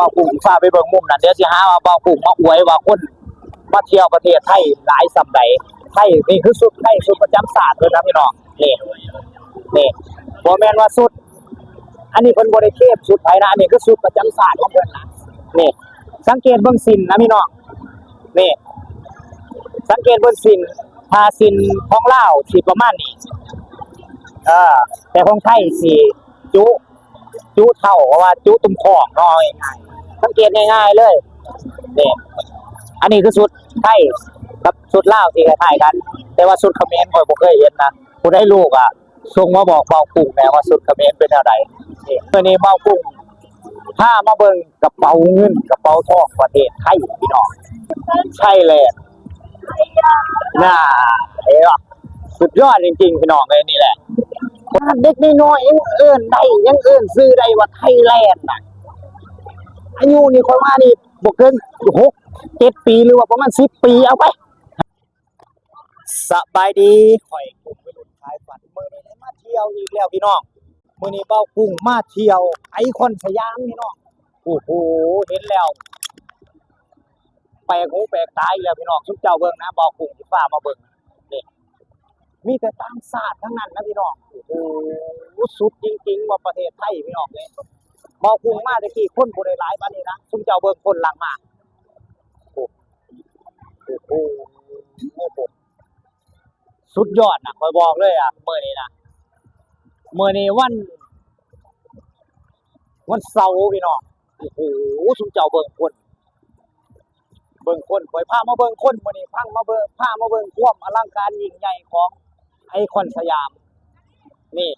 ບ່າວກຸ້ງຊິພາໄປເບິ່ງມຸມນັ້ນ ດຽວຊິຫາວ່າບ່າວກຸ້ງມາອວຍວ່າຄົນມາທ່ຽວປະເທດໄທຫຼາຍສ່ຳໃດ. ໄທ ນີ້ຄືຊຸດໄທ ຊຸດປະຈຳຊາດເພິ່ນນະພີ່ນ້ອງ. ນີ້ ນີ້ ບໍ່ແມ່ນວ່າຊຸດ ອັນນີ້ເພິ່ນບໍ່ໄດ້ເຄມຊຸດໃຜນະ ອັນນີ້ຄືຊຸດປະຈຳຊາດຂອງເພິ່ນນະ. ນີ້ ສັງເກດເບິ່ງສິ້ນນະພີ່ນ້ອງ. ນີ້ ສັງເກດເບິ່ງສິ້ນ ຜ້າສິ້ນຂອງລາວຊິປະມານນີ້ ເອີ ແຕ່ຂອງໄທຊິຈຸ ຈຸເທົ້າ ເພາະວ່າຈຸຕຸ່ມທ້ອງເນາະ ເອົາງ່າຍໆ ສັງເກດງ່າຍໆເລີຍ. ນີ້ ອັນນີ້ຄືຊຸດໄທກັບຊຸດລາວຊິຄ້າຍໆກັນ ແຕ່ວ່າຊຸດຂະເໝນຂ້ອຍບໍ່ເຄີຍເຫັນນະ. ຜູ້ໃດຮູ້ກະສົ່ງມາບອກບ່າວກຸ້ງແດ່ວ່າຊຸດຂະເໝນເປັນແນວໃດ. ນີ້ ມື້ນີ້ບ່າວກຸ້ງ ພາມາເບິ່ງກະເປົາເງິນກະເປົາທອງປະເທດໄທພີ່ນ້ອງ ໄທແລນ ນະ ເຫັນບໍ່ ສຸດຍອດຈິງໆ ພີ່ນ້ອງເອີຍ. ນີ້ແຫຼະ ຂະໜາດເດັກນ້ອຍໆຍັງເອີ້ນໄດ້ ຍັງເອີ້ນຊື່ໄດ້ວ່າໄທແລນນະ. ອາຍຸນີ້ຂ້ອຍວ່ານີ້ບໍ່ເກີນຫົກເຈັດປີ ຫຼືວ່າປະມານສິບປີ ເອົາໄປ. ສະບາຍດີ ຂ້ອຍກຸ້ງໄວລຸ້ນຂາຍຝັນ ມື້ນີ້ໄດ້ມາທ່ຽວອີກແລ້ວພີ່ນ້ອງ. ມື້ນີ້ບ່າວກຸ້ງມາທ່ຽວໄອຄອນສະຫຍາມພີ່ນ້ອງ. ໂອ້ໂຫ ເຫັນແລ້ວແປກຫູແປກຕາອີກແລ້ວພີ່ນ້ອງ. ຊຸມເຈົ້າເບິ່ງນະ ບ່າວກຸ້ງຊິພາມາເບິ່ງ. ນີ້ ມີແຕ່ຕ່າງຊາດທັງນັ້ນນະພີ່ນ້ອງ. ໂອ້ໂຫ ສຸດຈິງໆ ວ່າປະເທດໄທພີ່ນ້ອງເອີຍ. ບ່າວກຸ້ງມາແຕ່ກີ້ຄົນບໍ່ໄດ້ຫຼາຍປານນີ້ນະ. ຊຸມເຈົ້າເບິ່ງຄົນຫຼັ່ງມາ. ໂອ້ ໂອ້ໂຫ ສຸດຍອດນະ ຂ້ອຍບອກເລີຍອະ ມື້ນີ້ນະ. ມື້ນີ້ວັນ ວັນເສົາພີ່ນ້ອງ. ໂອ້ໂຫ ຊຸມເຈົ້າເບິ່ງຄົນ ເບິ່ງຄົນ ຂ້ອຍພາມາເບິ່ງຄົນ ມື້ນີ້ພາມາເບິ່ງ ພາມາເບິ່ງຄວາມອະລັງການຍິ່ງໃຫຍ່ຂອງໄອຄອນສະຫຍາມ. ນີ້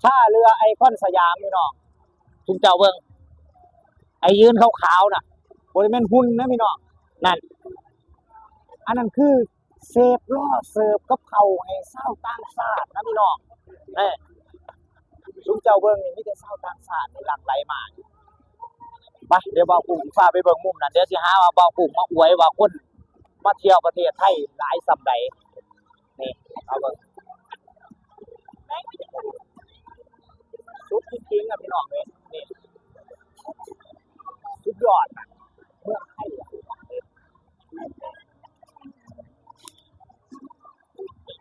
ທ່າເຮືອໄອຄອນສະຫຍາມພີ່ນ້ອງ. ຊຸມເຈົ້າເບິ່ງ ໄອຢືນຂາວໆນະ ບໍ່ໄດ້ແມ່ນຫຸ່ນນະພີ່ນ້ອງ. ນັ້ນ ອັນນັ້ນຄື ເສບລໍ້ເສີບກັບເຂົ້າໃຫ້ຊາວຕ່າງຊາດນະພີ່ນ້ອງ. ເອີ ຊຸມເຈົ້າເບິ່ງນີ້ ມີແຕ່ຊາວຕ່າງຊາດນີ້ຫຼັ່ງໄຫຼມາ. ໄປ ດຽວບ່າວກຸ້ງຊິພາໄປເບິ່ງມຸມນັ້ນ ດຽວຊິຫາວ່າບ່າວກຸ້ງມາອວຍວ່າຄົນມາທ່ຽວປະເທດໄທຫຼາຍສ່ຳໃດ. ນີ້ ມາເບິ່ງ ສຸດຈິງໆ ອະ ພີ່ນ້ອງເອີຍ. ນີ້ ສຸດຍອດນະ ເມືອງໄທອະ.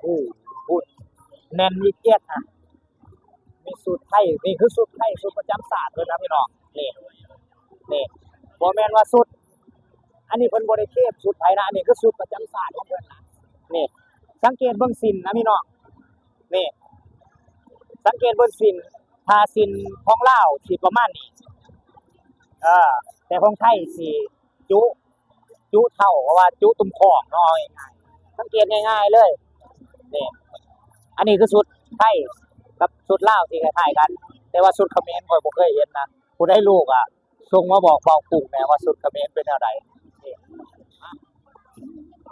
ໂອ້ ພຸ້ນ ແໜ້ນອີກເຈັດນະ. ມີຊຸດໄທ ນີ້ຄືຊຸດໄທ ຊຸດປະຈຳຊາດເພິ່ນນະພີ່ນ້ອງ. ນີ້ ນີ້ ບໍ່ແມ່ນວ່າຊຸດ ອັນນີ້ເພິ່ນບໍ່ໄດ້ເຄມຊຸດໃຜນະ ອັນນີ້ຄືຊຸດປະຈຳຊາດຂອງເພິ່ນນະ. ນີ້ ສັງເກດເບິ່ງສິ້ນນະພີ່ນ້ອງ. ນີ້ ສັງເກດເບິ່ງສິ້ນ ຜ້າສິ້ນຂອງລາວຊິປະມານນີ້ ເອີ ແຕ່ຂອງໄທຊິຈຸ ຈຸເທົ້າ ເພາະວ່າຈຸຕຸ່ມທ້ອງເນາະ ເອົາງ່າຍໆ ສັງເກດງ່າຍໆເລີຍ. ນີ້ ອັນນີ້ຄືຊຸດໄທກັບຊຸດລາວຊິຄ້າຍໆກັນ ແຕ່ວ່າຊຸດຂະເໝນຂ້ອຍບໍ່ເຄີຍເຫັນນະ. ຜູ້ໃດຮູ້ກະສົ່ງມາບອກບ່າວກຸ້ງແດ່ວ່າຊຸດຂະເໝນເປັນແນວໃດ. ນີ້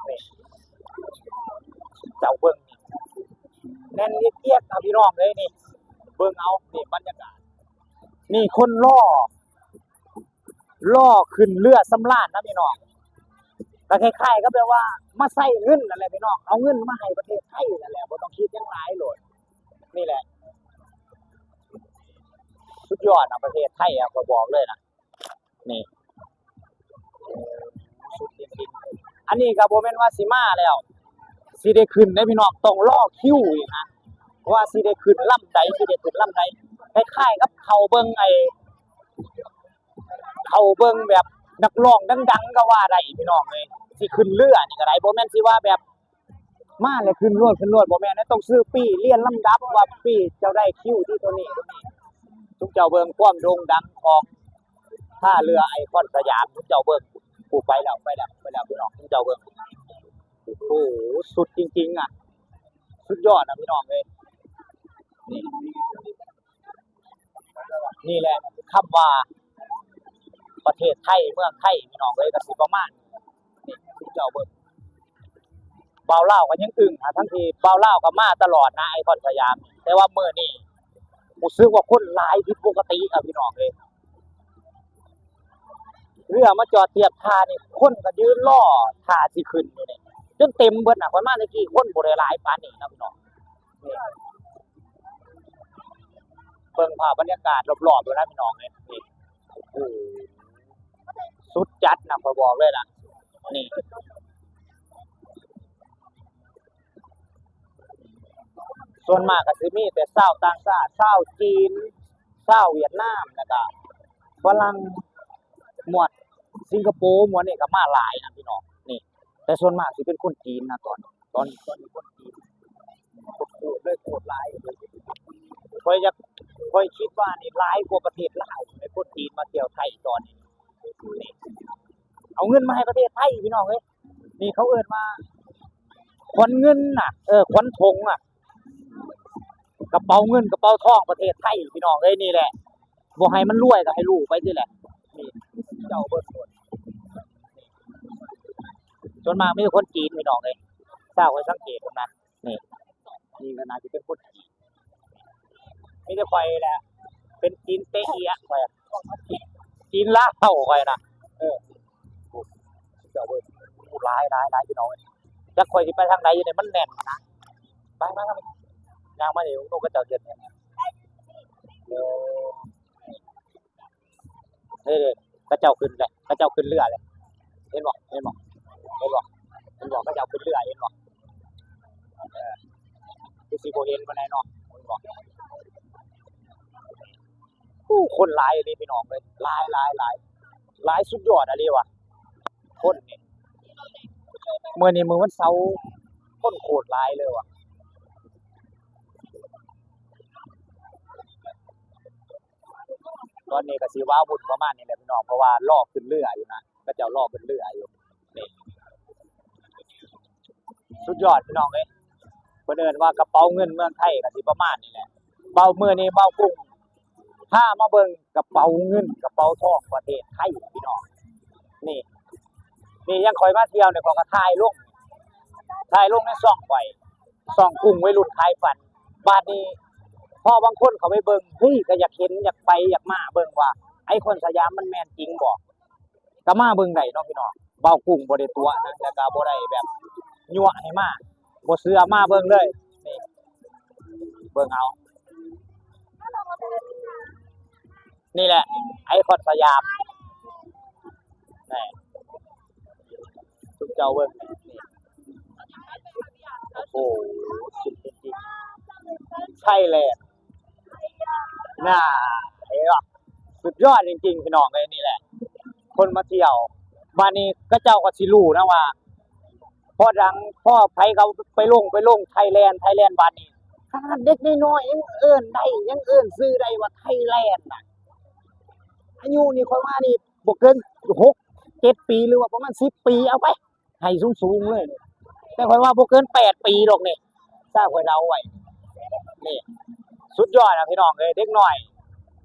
ນີ້ ເຈົ້າເບິ່ງນີ້ ແໜ້ນອຽດໆນະພີ່ນ້ອງເອີຍ. ນີ້ ເບິ່ງເອົາ ນີ້ບັນຍາກາດ ນີ້ຄົນລໍ ລໍຂຶ້ນເຮືອສຳລານນະພີ່ນ້ອງ. ກະຄ້າຍໆກັບແບບວ່າມາໃຊ້ເງິນນັ້ນແຫຼະພີ່ນ້ອງ ເອົາເງິນມາໃຫ້ປະເທດໄທນັ້ນແຫຼະ ບໍ່ຕ້ອງຄິດຫຍັງຫຼາຍໂລດ. ນີ້ແຫຼະ ສຸດຍອດນະ ປະເທດໄທອະ ຂ້ອຍບອກເລີຍນະ. ນີ້ ສຸດຈິງໆ. ອັນນີ້ກະບໍ່ແມ່ນວ່າຊິມາແລ້ວຊິໄດ້ຂຶ້ນເດ້ພີ່ນ້ອງ ຕ້ອງລໍຄິວອີກນະ ວ່າຊິໄດ້ຂຶ້ນລຳໃດ ຊິໄດ້ຂຶ້ນລຳໃດ. ຄ້າຍໆກັບເຂົ້າເບິ່ງໄອ້ ເຂົ້າເບິ່ງແບບນັກຮ້ອງດັງໆກະວ່າໄດ້ພີ່ນ້ອງເອີຍ. ຊິຂຶ້ນເຮືອນີ້ກະໄດ້ ບໍ່ແມ່ນຊິວ່າແບບມາແລ້ວຂຶ້ນໂລດ ຂຶ້ນໂລດ ບໍ່ແມ່ນເດ້. ຕ້ອງຊື້ປີ້ລຽນລຳດັບວ່າປີ້ເຈົ້າໄດ້ຄິວທີ່ໂຕນີ້ ໂຕນີ້. ຊຸມເຈົ້າເບິ່ງຄວາມໂດ່ງດັງຂອງທ່າເຮືອໄອຄອນສະຫຍາມ ຊຸມເຈົ້າເບິ່ງ. ໂອ້ ໄປແລ້ວ ໄປແລ້ວ ໄປແລ້ວພີ່ນ້ອງ ຊຸມເຈົ້າເບິ່ງ. ໂອ້ໂຫ ສຸດຈິງໆອະ ສຸດຍອດອະພີ່ນ້ອງເອີຍ. ນີ້ ນີ້ແຫຼະ ຄຳວ່າປະເທດໄທ ເມືອງໄທ ພີ່ນ້ອງເອີຍ ກະຊິປະມານນີ້. ເຈົ້າເບິ່ງ ບ່າວລາວກະຍັງອຶ້ງນະ ທັງທີ່ບ່າວລາວກະມາຕະຫຼອດນະ ໄອຄອນສະຫຍາມ. ແຕ່ວ່າມື້ນີ້ຮູ້ສຶກວ່າຄົນຫຼາຍຜິດປົກກະຕິອະ ພີ່ນ້ອງເອີຍ. ເຮືອມາຈອດທຽບທ່ານີ້ ຄົນກະຢືນລໍຖ້າຊິຂຶ້ນຢູ່ນີ້ ຈົນເຕັມເບິດນະ. ຂ້ອຍມາແຕ່ກີ້ຄົນບໍ່ໄດ້ຫຼາຍປານນີ້ນະ ພີ່ນ້ອງ. ນີ້ ເບິ່ງພາບບັນຍາກາດລອບໆຢູ່ນະ ພີ່ນ້ອງເອີຍ. ນີ້ ໂອ້ໂຫ ສຸດຈັດນະ ຂ້ອຍບອກເລີຍນະ ນີ້ ສ່ວນມາກກໍຊິມີແຕ່ຊາວຕ່າງຊາດ ຊາວຈີນ ຊາວຫວຽດນາມ ແລ້ວກໍຝຣັ່ງ ໝວດສິງກະໂປ ໝວດນີ້ກໍມາຫຼາຍນະພີ່ນ້ອງ ນີ້ ແຕ່ສ່ວນມາກຊິເປັນຄົນຈີນນະ ຕອນ ຕອນ ຕອນນີ້ຄົນຈີນໂຄດເລີຍ ໂຄດຫຼາຍ ຂ້ອຍຢາກ ຂ້ອຍຄິດວ່ານີ້ຫຼາຍກວ່າປະເທດລາວ ຄົນຈີນມາທ່ຽວໄທຕອນນີ້ ນີ້ ເອົາເງິນມາໃຫ້ປະເທດໄທພີ່ນ້ອງເອີຍ ນີ້ເຂົາເອີ້ນວ່າຂວັນເງິນນະ ເອີ ຂວັນຖົງນະ ກະເປົາເງິນກະເປົາທອງປະເທດໄທພີ່ນ້ອງເອີຍ ນີ້ແຫຼະ ບໍ່ໃຫ້ມັນລວຍກໍໃຫ້ຮູ້ໄປຊີ້ແຫຼະ ນີ້ ເຈົ້າເບິ່ງໂລດ ສ່ວນມາກມີແຕ່ຄົນຈີນພີ່ນ້ອງເອີຍ ຖ້າຂ້ອຍສັງເກດເບິ່ງນະ ນີ້ ນີ້ກໍໜ້າຊິເປັນຄົນຈີນ ມີແຕ່ຂ້ອຍແຫຼະເປັນຈີນເຕະເອຍຂ້ອຍ ຈີນລາວຂ້ອຍນະ ເອີ ເຈົ້າເບິ່ງ ຫຼາຍ ຫຼາຍ ຫຼາຍພີ່ນ້ອງເອີຍ ຈັກຂ້ອຍຊິໄປທາງໃດຢູ່ນີ້ ມັນແໜ້ນນະ ໄປ ໄປ ໄປ ຍ່າງມານີ້ ນົກເຂົາເຈົ້າເຮັດຫຍັງ ເອີ ເດ້ໆ ເຂົາເຈົ້າຂຶ້ນແລ້ວ ເຂົາເຈົ້າຂຶ້ນເຮືອແລ້ວ ເຫັນບໍ່ ເຫັນບໍ່ ເຫັນບໍ່ ເຫັນບໍ່ ເຂົາເຈົ້າຂຶ້ນເຮືອ ເຫັນບໍ່ ເອີ ຄືຊິບໍ່ເຫັນປານໃດເນາະ ເຫັນບໍ່ ໂອ້ ຄົນຫຼາຍອີ່ຫຼີພີ່ນ້ອງເອີຍ ຫຼາຍ ຫຼາຍ ຫຼາຍ ຫຼາຍສຸດຍອດອີ່ຫຼີວ່າ ຄົນນີ້ ມື້ນີ້ມື້ວັນເສົາ ຄົນໂຄດຫຼາຍເລີຍວ່າ ຕອນນີ້ກໍຊິວ້າວຸ່ນປະມານນີ້ແຫຼະພີ່ນ້ອງ ເພາະວ່າລໍຂຶ້ນເຮືອຢູ່ນະ ເຂົາເຈົ້າລໍຂຶ້ນເຮືອຢູ່ ນີ້ ສຸດຍອດພີ່ນ້ອງເອີຍ ເພິ່ນເອີ້ນວ່າກະເປົາເງິນເມືອງໄທກໍຊິປະມານນີ້ແຫຼະ ເບົາ ມື້ນີ້ເບົາກຸ້ງພາມາເບິ່ງກະເປົາເງິນກະເປົາທອງປະເທດໄທພີ່ນ້ອງ ນີ້ ນີ້ ຢ່າງຂ້ອຍມາທ່ຽວນີ້ ຂ້ອຍກໍຖ່າຍລົງ ຖ່າຍລົງໃນຊ່ອງຂ້ອຍ ຊ່ອງກຸ້ງໄວລຸ້ນຂາຍຝັນ ບາດນີ້ພໍບາງຄົນເຂົ້າໄປເບິ່ງ ເຮີ້ຍ ກໍຢາກເຫັນ ຢາກໄປ ຢາກມາເບິ່ງວ່າໄອຄອນສະຫຍາມມັນແມ່ນຈິງບໍ່ ກໍມາເບິ່ງໄດ້ເນາະພີ່ນ້ອງ ເບົາກຸ້ງບໍ່ໄດ້ຕົວະນະ ແລ້ວກໍບໍ່ໄດ້ແບບຍົວະໃຫ້ມາ ບໍ່ເຊື່ອມາເບິ່ງເລີຍ ນີ້ ເບິ່ງເອົາ ນີ້ແຫຼະ ໄອຄອນສະຫຍາມ ນີ້ ຊຸມເຈົ້າເບິ່ງນີ້ ໂອ້ໂຫ ສຸດຍອດຈິງໆ ໄທແລນ ນາ ເຫັນບໍ່ ສຸດຍອດຈິງໆ ພີ່ນ້ອງເອີຍ ນີ້ແຫຼະ ຄົນມາທ່ຽວ ບາດນີ້ເຂົາເຈົ້າກໍຊິຮູ້ນະວ່າ ພໍດັງ ພໍໃຜເຂົາໄປລົງ ໄປລົງໄທແລນ ໄທແລນ ບາດນີ້ ຂະໜາດເດັກນ້ອຍໆ ຍັງເອີ້ນໄດ້ ຍັງເອີ້ນຊື່ໄດ້ວ່າໄທແລນນະ ອາຍຸນີ້ ຂ້ອຍວ່ານີ້ ບໍ່ເກີນຫົກເຈັດປີ ຫຼືວ່າປະມານສິບປີ ເອົາໄປ ໃຫ້ສູງໆເລີຍ ແຕ່ຂ້ອຍວ່າບໍ່ເກີນແປດປີດອກນີ້ ຖ້າຂ້ອຍເດົາໄວ້ ນີ້ ສຸດຍອດນະພີ່ນ້ອງເອີຍ ເດັກນ້ອຍ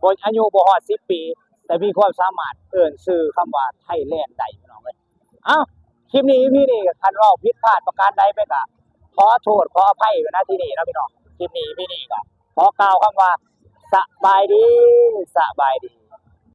ບໍ່ ອາຍຸບໍ່ຮອດສິບປີ ແຕ່ມີຄວາມສາມາດເອີ້ນຊື່ຄຳວ່າໄທແລນໄດ້ ພີ່ນ້ອງເອີຍ ເອົ້າ ຄລິບນີ້ ອີພີນີ້ ຄັນເວົ້າຜິດພາດປະການໃດໄປກະຂໍໂທດຂໍອະໄພໄວ້ນະທີ່ນີ້ເນາະພີ່ນ້ອງ ຄລິບນີ້ ອີພີນີ້ກະຂໍກ່າວຄຳວ່າ ສະບາຍດີ ສະບາຍດີ.